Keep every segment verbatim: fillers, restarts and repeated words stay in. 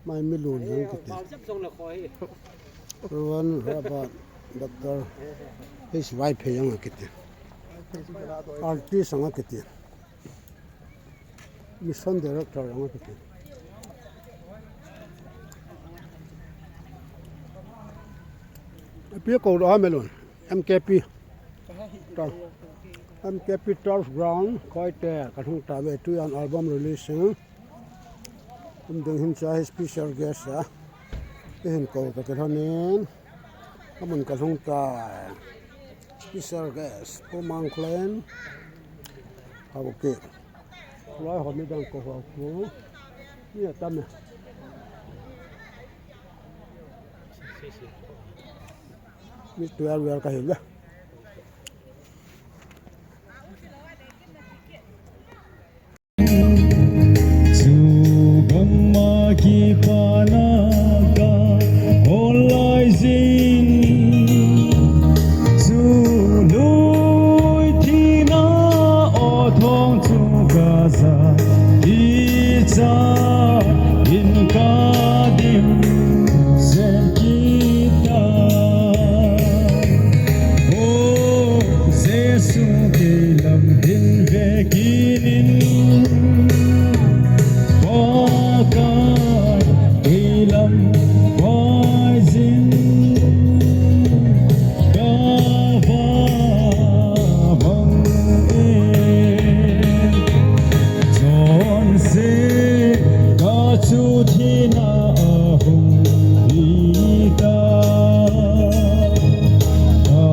Mai mi lun jong kiti. Reverend Rabba Doctor H Y Pheyang kiti. Artist anga kiti. Mission Director anga kiti. Pi ko do melun. M K P. Ta. M K P Turf Ground, Koite, ka thung ta ve tu an album release. Um ding hin cha hi special guest a. Te hin ko ka ke thanin. Amun ka thung ta. Special guest, Pu Mangklen. Hau ke. Lai ho mi dang ko hau ko. Ni a tam e. Mi tu al wel ka hin le. Chugam ma kipana ka hol lai jin. Chu lui thina o thong chu ka ja, kicha in ka dim jen kita. O Jesu, kei lam hin ve kit in. Pakai, kei lam vai jin. Ka va mang e. Chonse ka chu thina a hung hi ta. Ka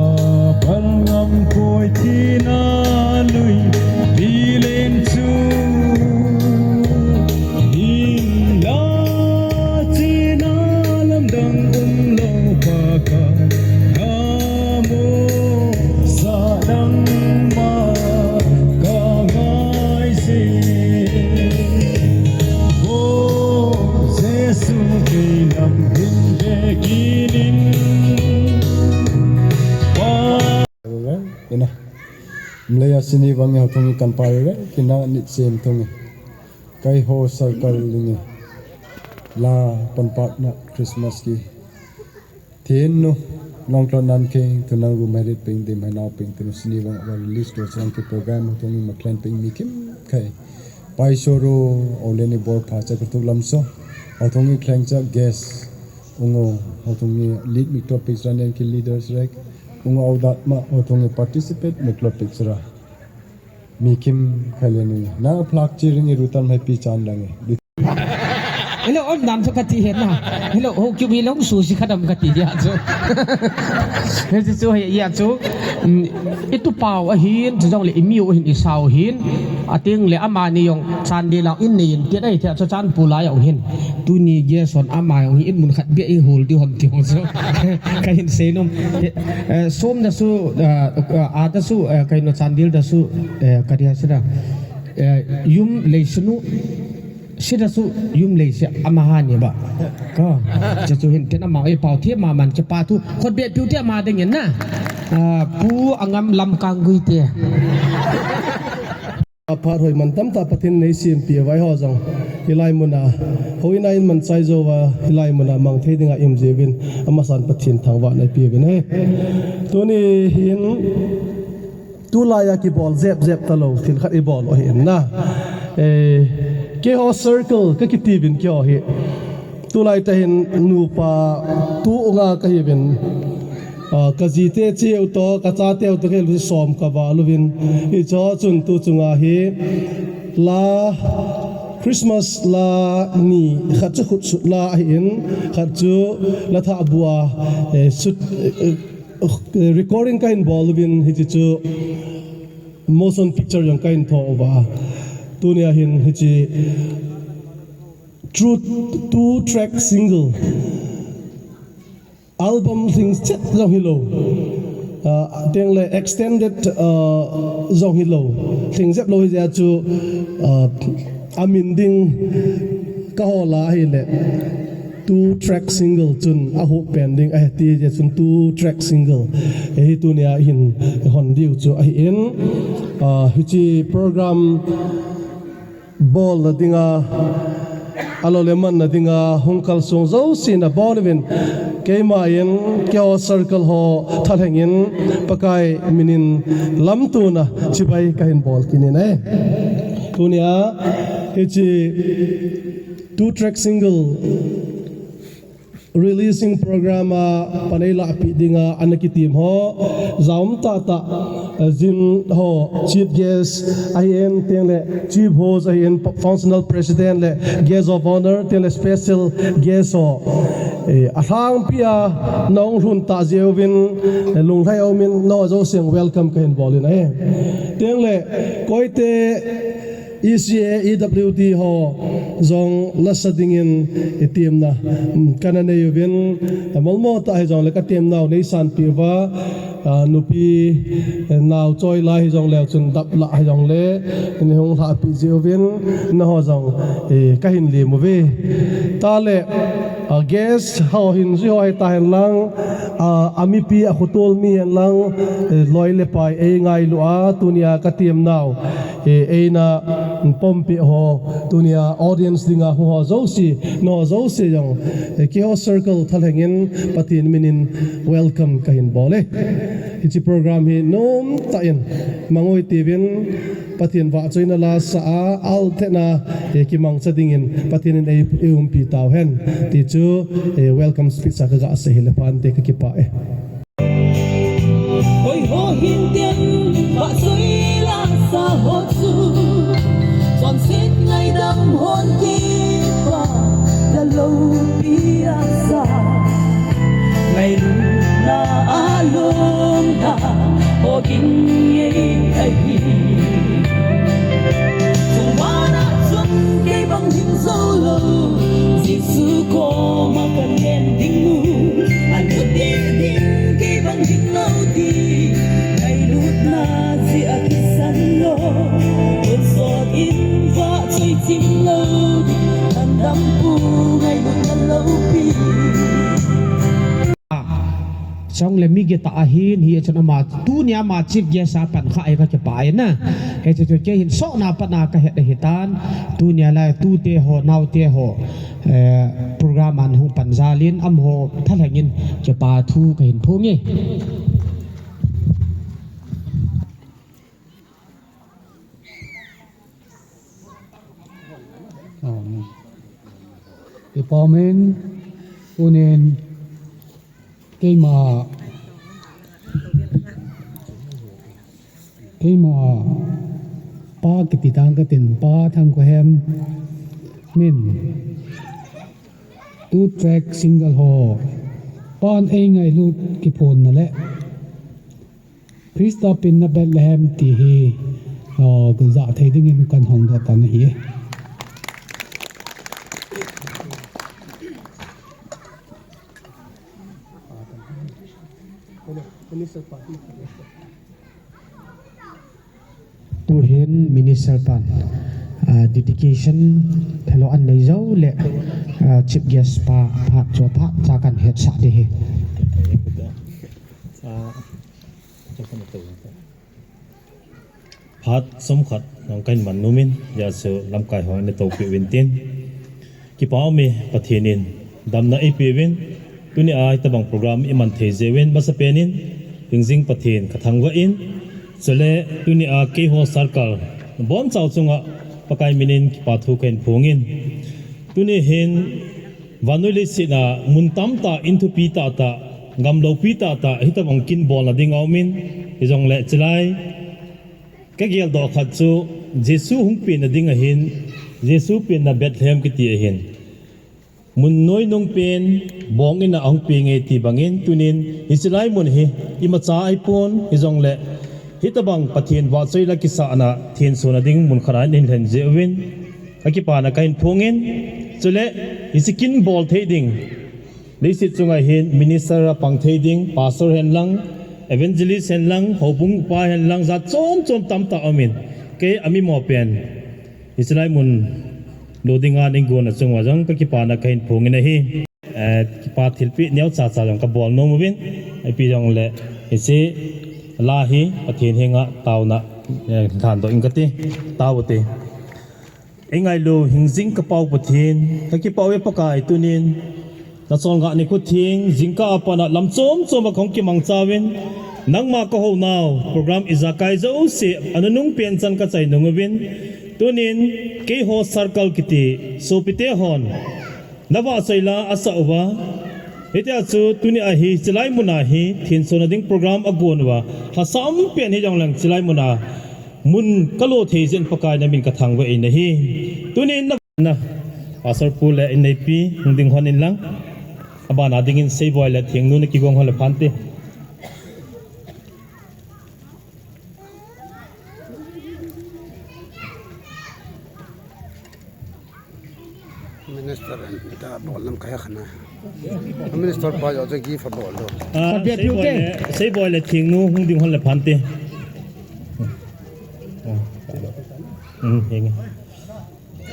pan ngam poi thina lui bilen chu. Hinla china lamdang umlou Pakai. Namo sa dang ma ka ngai se. O Jesu, kei lam hin ve kit in. Pa. Ina. Mleya sini bang ya thung kan pa re. Kina nit sem thung. Keiho circle ding e. La panpatna Christmas ki. Thin nu, nong tlot nan kei, tu nang ru mai rit ping, dim hai nau ping, tu nu sini bang, wa release to chang ki program, tu ngi ma clan ping mi kim khai. Pai so ru, o le ni bor pha cha ka tu lam so. O tu ngi clan cha guest, ungo, o tu ngi lead mi tlot picture nen ki leaders rek. Ungo o dat ma, o tu ngi participate mi tlot picture. Mi kim khai le ni. Na plak chi ring i ru tan mai pi chan dang e. Hello, on dam chu kati he na. Hello, ho kiu mi long su si khadam kati ya chu. He chu chu he ya chu. Mm, i tu pau a hin, chu jong le i miu hin i sau hin. A ting le ama ni jong chan di lau in nei in ti dai thia chu chan pu la jong hin. Tu ni ge son ama jong hin mun khat bia i hul di hom ti hong chu. Ka hin sei nom. Eh, som da su, eh, a da su, eh, ka hin no chan dil da su, eh, ka dia su da. Eh, yum lei sunu. Sida su yum lei se ama ha ni ba. Ka. Cha chu hin ten ama e pau thi ama man cha pa thu. Khot be piu te ama ding en na. Ah, pu angam lam kang gui te. Aphat hoi man tam ta Pathen nei sim pi vai ho jong. Hilai muna. Hoi na in man chai jo va hilai muna mang thei dinga im jevin. Ama san Pathen thangvah nei pi vin he. Tuni hin Tulai a kibol jep jep talou, thil khat i bol u ahi in na. Eh, keiho circle ka kiti uvin keiho hi. Tulai tahin nupa tu unga ka hi uvin. Ah, ka jite cheu to, ka chate u to kei lu som ka val uvin. Hicho chun tu chunga hi la Christmas la ni khat chu khut sut la ahi in, khat chu la thah bua, eh, sut, eh, eh, recording ka hin bol uvin hichi chu motion picture jong ka hin tho uva. Tunia hin hichi true two track single album thing chet jong hilou. Ah, teng le extended, ah, jong hilou. Thing jep lou hi jeh a chu, ah, amin ding ka hol a ahile. Two track single chun a hup pen ding ahi ti jeh chun two track single. Hi tunia hin hon diu chu ahi in, ah, hichi program bol na dinga alole manna dinga hung kalsong jouse nabonuvin, keima in keiho circle ho thalheng in Pakai minin lamtona chibai kahin bol kit in ahi. Tunia hiche two track single releasing program a pan eilahpeh dinga ana kitem ho, jaum tahtah, eh, jin ho, chief guest ahin, tengle chief host ahin, functional president le guest of honour, tengle special guest ho, eh, alhangpia nahung lhun tah jeh uvin, eh, lunglhai a umin, nangho jouse welcome kahin bol in ahi. Tengle koite E C A, E W D ho jong lasa dingin itemna, mm, kana nei uvin, molmo tah hijongle katemnau neisanpeh uva, ah, nupi, eh, nao choi lai hijongleu chun dap lah hijongle neihung lhahpeh jeh uvin, nangho jong, eh, kahin lem uve. Tale, ah, guest ho hin jui ho hita hen lang, ah, amipi akhotol mi hen lang, eh, loi le pai eingailu a, tunia katemnau, eh, eina pompeh ho, tunia audience dinga hung ho jouse, nangho jouse jong, eh, keiho circle thalheng in Pathen minin welcome kahin bol e. Hiche program hi nomtah in mang u hite uvin, Pathen vahchoina lasa a, althena, eh, kimangcha dingin Pathen in ei, eiumpi tauhen. Tichu, eh, welcome speech a kagasei hile phante, kakipah e. Hoiho hintin, vahchoi lasa ho chu, chonset ngaidam hon kipah, la loupi asa. Ngailutna a lungtang, ogin ngei ahi. Chungvana chun kei bang hing jou lou, Jesu koma kalen ding u. Alut ding ding kei bang hing lou ti, ngailutna jeh a kisan lou. Kunsot in vahchoi chim lou, Thandampu ngailutna loupi. Chule mi gita ahin, hichun ama tunia ama chief guest a pan kha e, kakipah e na. Hiche chu kei hin sona pat a kahet ahitan. Tunia lai tute ho, naote ho, eh, program a hung pan jal in, amaho thalheng in kipa thu kahin phong e. Amen. Kipa umin, tunin keima, keima pa kiti tang katin, Pa Thangkhohem min two track single ho, Pan Eingailut kiphonna le Christa penna Bethlehem ti hi, ah, kajah thei dingin kan hongdoh tan ahi. Tuhin Minister pan, ah, dedication thalo anei jou le, ah, Chief Guest pa phat chu phat cha kan hetsah ding ahi. Phat chomkhat jong kahin man nomin, hijeh chun lamkai hon eina toupeh uvin tin. Kipa ume, Pathen in damna eipeuvin, tunia hitobang program iman thei jeh uvin, masapen in hingjing Pathen kathangvah in, chule tunia keiho circle bonchau chunga Pakai minin kipa thu kahin phongin. Tuni hin vannoi leiset a mun tamtah, in thupi tahtah, gam loupi tahtah, hitobang kin bolna ding aumin, hijongle chulai kageldoh khat chu Jesu hung penna ding ahin, Jesu penna Bethlehem kiti ahin. Mun noinung pen bong in a hung peng e ti bangin, tunin hiche lai mun hi imacha ahipon, hijongle hitobang Pathen vahchoi la kisahna thensona ding mun khat a eina lhen jeh uvin, akipana kahin phongin, chule hiche kin bol thei ding, leiset chunga hin minister a pang thei ding, pastor hen lang, evangelist hen lang, houbung upa hen lang, jat chom chom tamtah aumin, kei amimo pen hiche lai mun lo dinga neigonna chunguva jong kakipana kahin phongin ahi. Eh, kipa thilpeh neocha cha jong kabol nom uvin, ipi jongle hiche la hi Pathen henga taona, eh, lhandoh ing kati, tao ute. Ei ngailu hingjing ka Pau Pathen, ka kipah e Pakai tunin. Na cholngah nikho theng, jingkah a pat a lam chom chom a kahung kimangcha uvin. Nangma ka hounau, program ijakai jouse, a nunung pen chan ka chai nung uvin. Tunin, keiho circle kiti, sopite hon. Na vahchoi la asah uva. Hitia chu tuni a hi chilai mun a hi thenso na ding program agon uva. Hasam pen hijongleng chilai mun a mun kalo thei jeh in Pakai na min ka thangvah in ahi. Tunin na, na Pastor Pu le inneipi hung ding hon in lang. Abana dingin Seiboi le Thengnu na kigong hon le phante. Minister ta bol lam kaya khana. Minister pa jo je gift bol lo. Ah, Seiboi le, Seiboi le Thengnu hung ding hon le phante. Hmm, henge.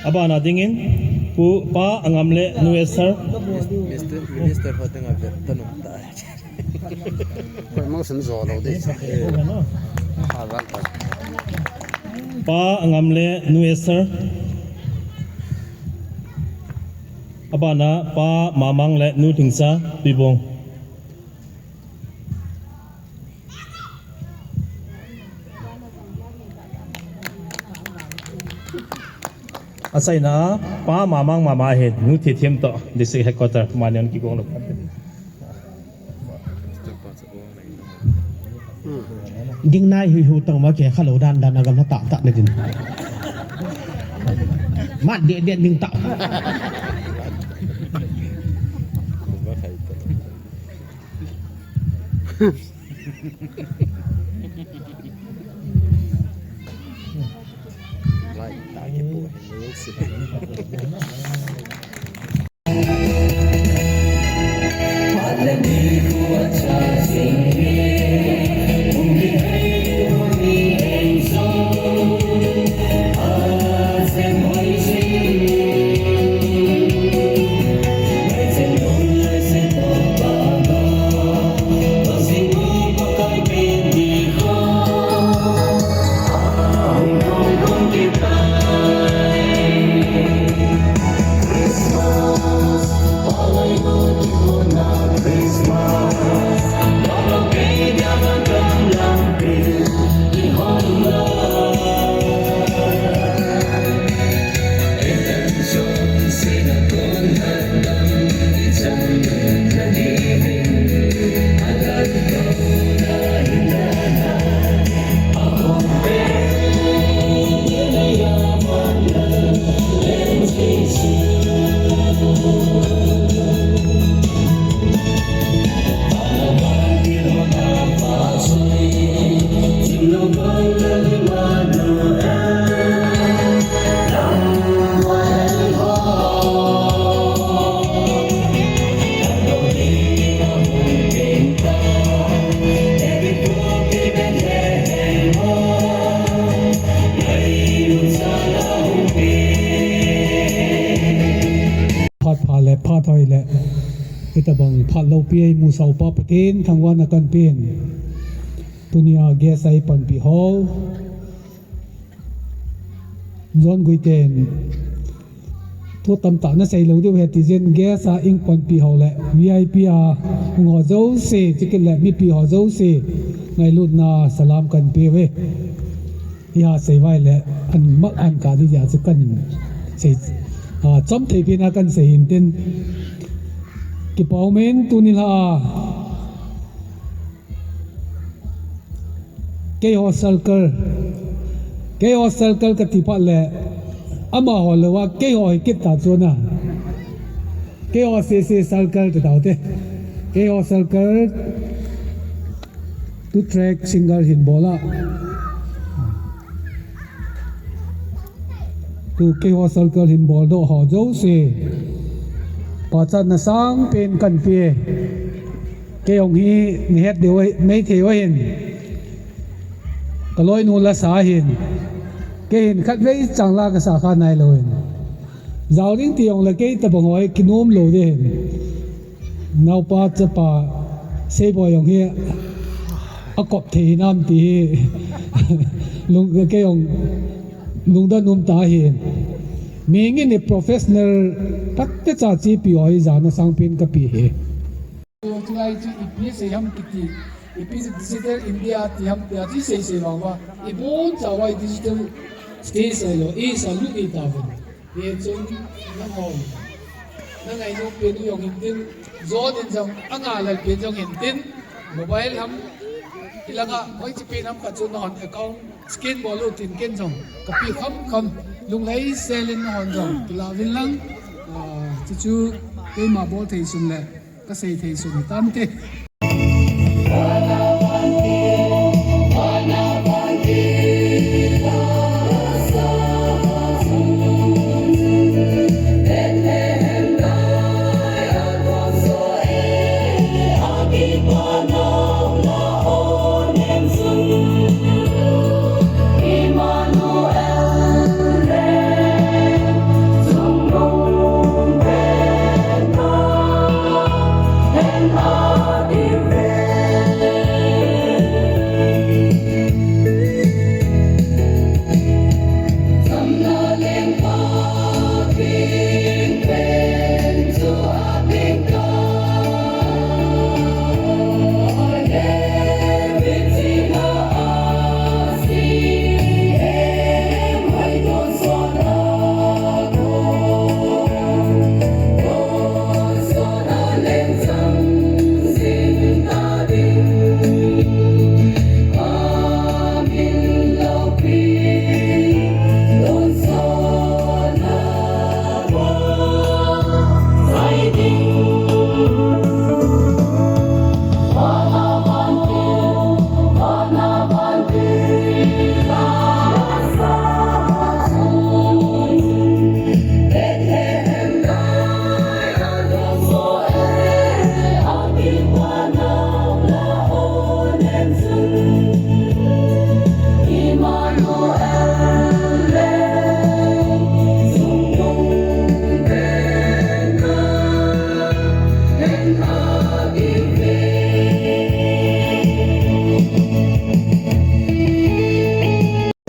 Abana dingin, Pu, Pa Angam le Nu Esther. Mister, Minister ho teng a vet tanu ta. Koi mang sen jo lo de. Pa Angam le Nu Esther. Abana Pa Mamang le Nu Thingsa Tuibong. Achaina, Pa Mamang mama hi, Nu Thithem to, District Headquarter, Manion kigong lo. Ding nai hui hu tang ma ke kha lo dan dan a gam ha ta ta na din. Mat de de ding ta. Phat pha le phat hoi le. Hitabang phat loupi ei musah u Pa Pathen thangvahna kahin pen. Tunia guest a ei panpi ho. John Guiten. Thu tamtah na sei lou diu ahi ti jeh in guest a ei panpi ho le V I P a hung ho jouse, chikit le mipi ho jouse. Ngailutna salam kahin pe uve. Hiya sei vai le an mak an ka di ja chu kahin sei, a, chom thei pen a kahin sei hin tin. Kipa um in tuni la. Keiho circle. Keiho circle kati phat le. Amaho lou a keiho hi kit ta chu na. Keiho C C circle ti tau te. Keiho circle. Tu track single hin bol a. Tu keiho circle hin bol doh ho jouse. Pachatna sangpen kahin pe. Kei jong hi nahet diu ahi, nei thei u ahin. Ka loinu la sa ahin. Kei hin khatvei chang la ka sa kha nai lou ahin. Jao ding ti jong le kei tabang ho hi kinom lou ding ahin. Naopa chapa Seiboi jong hi akop thei hinam ti hi lung, kei jong lungdon um ta ahi. Mengin i professional phatecha chepi ho hi jana sangpen kape hi. Chulai chu ipi sei ham kiti, ipi digital India ti ham tia chu sei sei vang uva. Ibonchauva digital stage ahilou, i salut i tauvin. Hichun nangho, na ngainom pen u jong hintin, jon in jong, anga lal pen jong hintin, mobile ham, hilanga hoiche pen ham khat chu nahon account scan bol utin ken jong kape khamkham, lunglhai selin nahon jong kilah uvin lang. Ah, chuchu keima bol thei sun le kasei thei sun tante.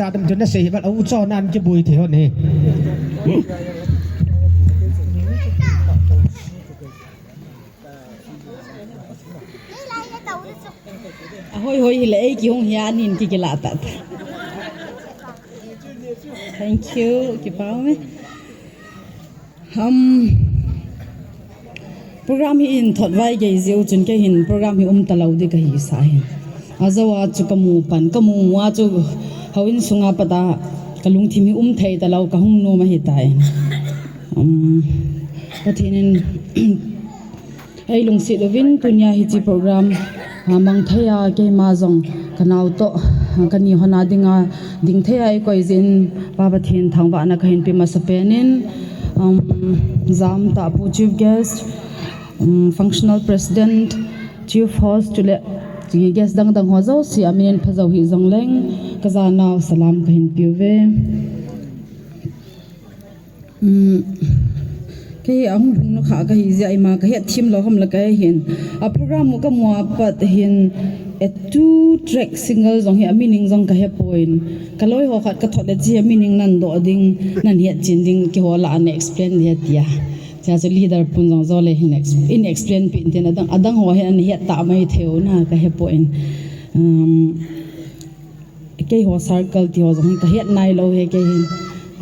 Adam tu na sei ban au cho nan kibui thei hon hi. Ahoi hoi hile ei kihung hia nin kikila ta. Thank you, kipau me. Um, program hi in thot vai gei jeh u chun kei hin program hi um talou di kahi sa hin. Ajo a chu kamu pan, kamu a chu houin sunga pat a kalungthim hi um thei talou, kahung nom ahi tai. Um, Pathen in ei lungset uvin tunia hiche program, ah, mang thei a keima jong kanao toh, ah, kani hon a dinga ding thei a eikoi jeh in Pa Pathen thangvahna kahin pe masapen in, um, jam tah pu chief guest, um, functional president, chief host chule guest dang dang ho jouse a min in phajou hih jongleng kajanau salam kahin pe uve. Um, kei ahung lhung nu kha kahi jeh a ima kahet thim lou ham la kahe hin. A program u kamu a pat hin a two track single jong hi a meaning jong kahe poi. Kaloi ho khat kathot le chi a meaning nan doh ding, nan het chen ding, keiho lah a na explain ding ahi tia. Chua chu leader pun jong jo le hin ex-, in explain peh in tin adang, adang ho hin ana het ta mai thei u na kahe poi. Um, Keiho circle ti ho jong hi kahet nailou hi kei hin.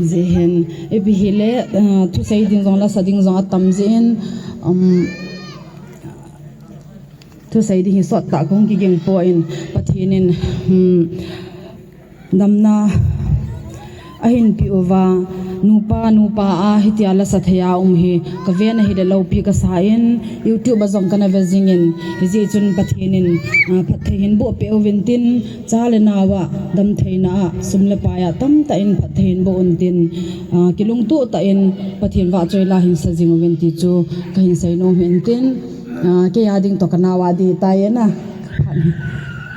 Jeh hin, ipi hile, ah, thusei ding jong, lasa ding jong atam jeh in, um, thusei ding hi sot tah kahung kiging poi, Pathen in, um, damna ahin pe uva, nupa, nupa a hitia lasa thei a um hi, kaven ahile loupi kasa in, YouTube a jong kana ve jing in, hijeh chun Pathen in, ah, phatthei hin boh peh uvin tin, Cha le nao a damtheina a sum le pai a tamtah in phatthei in boh un tin, ah, kilungtoh tah in Pathen vahchoi la hin sa jing uvin ti chu kahin seinom hin tin, ah, kei a ding toh kanao a ding tai e na.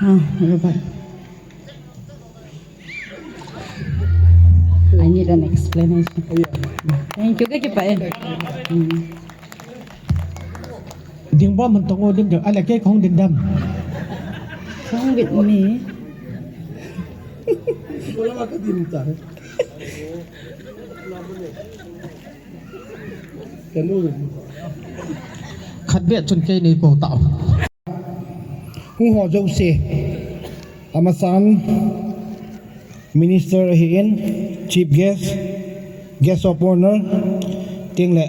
Ah, Robert. I need an explanation. Thank you. Kakipah e. Hmm. Ding bom man tong o, ding ding. Ala kei kahung ding dam. Kahung bit mi. Wala ma ka ding ta. Khat beh chun kei nei kou tau. Hung ho jouse. Amasan Minister ahin, Chief Guest, Guest of Honor, tengle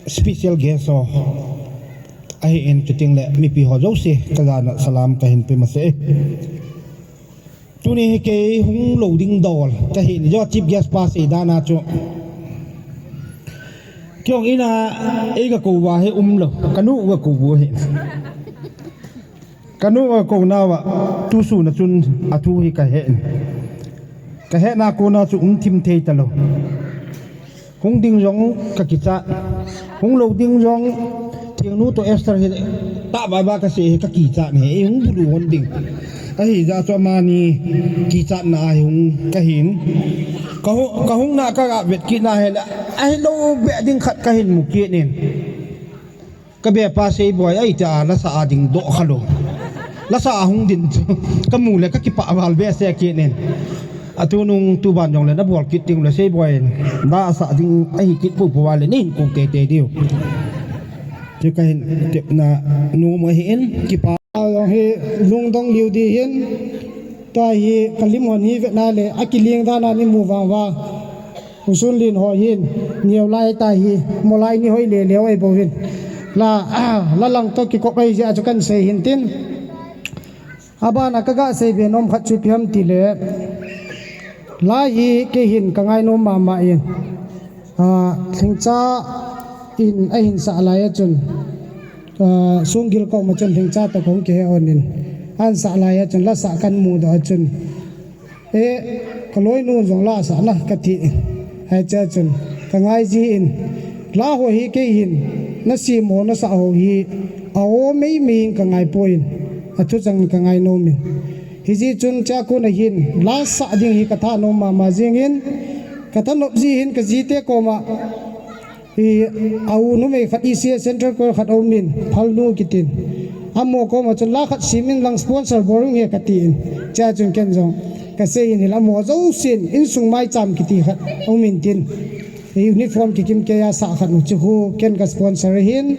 Special Guest ho ahin, chutengle mipi ho jouse kajana salam kahin pe masa e. Tuni hi kei hung lou ding dol kahin, jo Chief Guest pa seidan a chu. Kei hung in a, ei gakou uva hi umlou, kanu gakou u ahi. Kanu gakou nauva, tusun a chun athu hi kahen. Kahetna kona chu um thim thei talou. Hung ding jong kakichat. Hung lou ding jong, Thingnu toh Esther hi tahbaiba kasei hi kakichat ahi, ei hung bulu hon ding. Ahijeh chu amani kichatna ahi hung kahin. Kahung, kahungna kagavet kitna hile, ahilou beh ding khat kahin mu kit in. Kabepa Seiboi ahi tia lasa a dingdoh khalou. Lasa a hung din chu kamu le kakipah val behseh kit in. Atunung tuban jongle nabol kit ding le Seiboi in. Lasa ding ahi kit poupou vale neihin kou teitei diu. Chu kahin tepna nom ahin kipa. Jong hi lungdong liu ding hin. Tua hi kalim hon hi vetna le akiling dan a neimu vang uva. U Sunlin ho hin, neo lai ta hi, molai ni hoi le leo ahi bouvin. La, la lang toh kikop ahijeh a chu kahin sei hin tin. Abana kaga seibe nom khat chu ipi ham tile. La hi kei hin kangai nom mama in. Ah, lhingcha in ahin sah lai a chun. Ah, Songgil koma chun lhingcha toh kahung kihe on in. Ahin sah lai a chun, la sah kahin mudoh a chun. E, kaloinu jong la sah na kati in. Hichea chun, kangai jin. La ho hi kei hin, nasem ho, nasah ho hi, aho meimei in kangai poi. Athu chang kangai nom in. Hijeh chun chea kona hin, la sah ding hi katha nom mama jing in. Katha nop jin, kajite koma. Hi, a u numei khat E C A Central Choir khat aum in, Phalnu kitin. Amaho koma chun la khat sem in lang sponsor bol inge kati in. Chea chun ken jong. Kasei in hile amaho jousen, insung maicham kiti khat aum in tin. Hi uniform kikim keiya sah khat u chu hu ken ka sponsor ahin.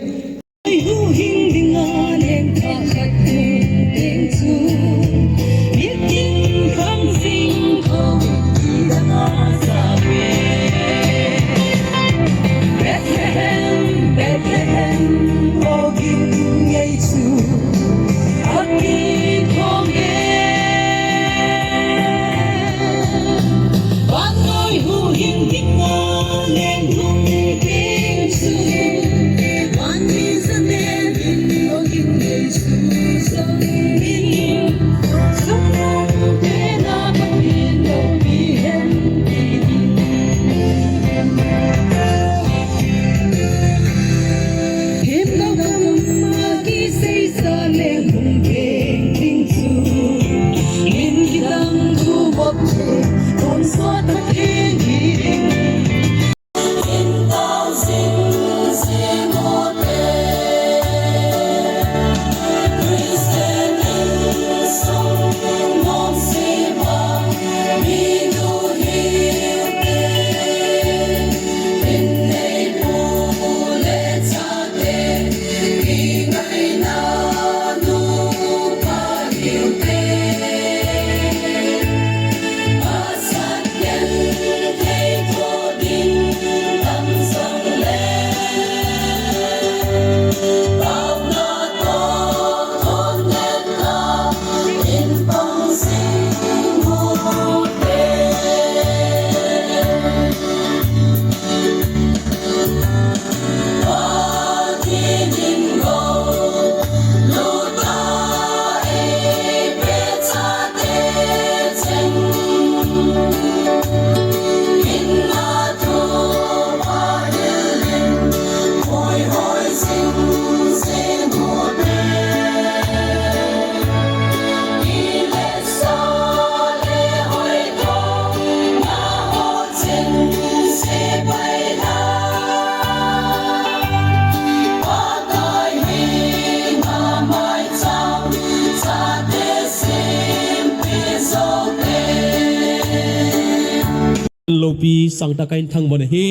pi sangtah kahin thangvah nahi.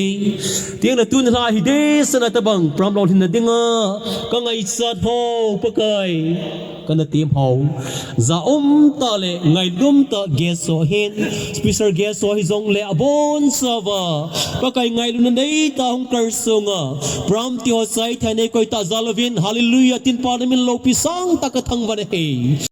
Tiang le tun la hi de sana tabang pram lolhinna dinga kangaichat ho Pakai, kana tem ho. Ja umtah le ngailut umtah guest ho hin, special guest ho hijongle abonchauva Pakai ngailutna neitah hung kal sunga pram ti ho chai thei nei koitah jal uvin, Hallelujah tin Pa namin loupi sangtah kathangvah nahi.